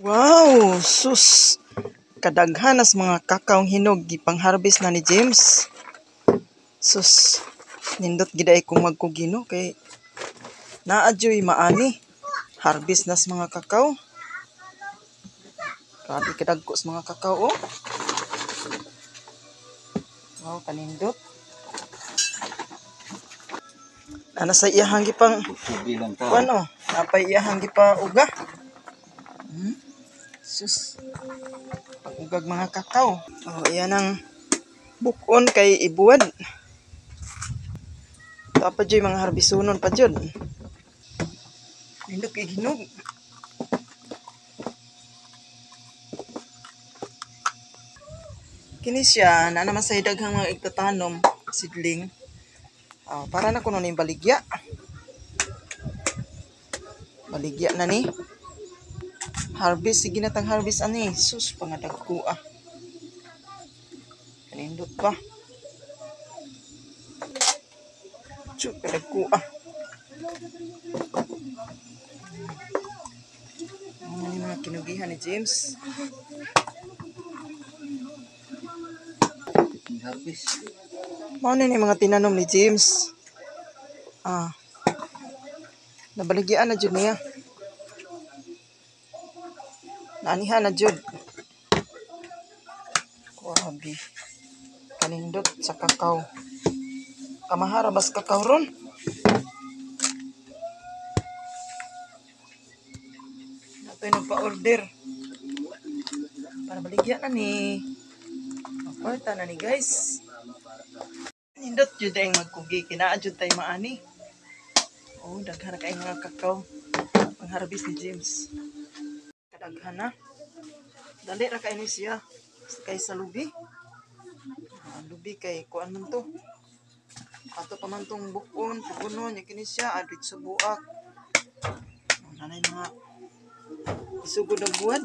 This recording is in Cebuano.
Wow, sus. Kadaghan as mga kakaong hinog gipang-harvest na ni James. Sus, nindot gid ay kung magkugino kay naa juy maani. Harvest nas mga kakao. Grabe kadagko sa mga kakao oh. Wow, kanindot. Ana sa iyahang gipang kuan oh, napay iyahang gipa uga. Sus. Pag-ugag mga kakao. Oh, iyan ang bukon kay ibuwad. Dapat jud mga harbisunon pa jud. Nindot kay hinog. Kini siya na naman sa daghang mga igtatanom sidling. Oh, para na kuno ning baligya. Baligya na ni. Harvest, sige na tang harvest ani. Sus, pangadagko ah. Kanindot pa. Chu, kadagko ah. Ano ni mga kinugihan ni James? Harvest. Mao ni mga tinanom ni James. Ah. Nabaligyan na jud niya. Naanihan na jud. Grabe. Kanindot sa kakao. Kamahara bas kakao ron. Natoy nagpa-order. Para baligyan na ni. Makwarta na ni guys. Nindot jud ang magkugi. Kinaa jud tay maani. Oh, daghan na kay mga kakao. Pang-harvest ni James. Kadaghan na. Dali ra kay ni siya. Kay sa lubi. Ah, lubi kay kuan man to. Ato pa man tong bukon, pugunon, yung kini siya, adrit sa buak. Oh, nanay mga isugod na buwan.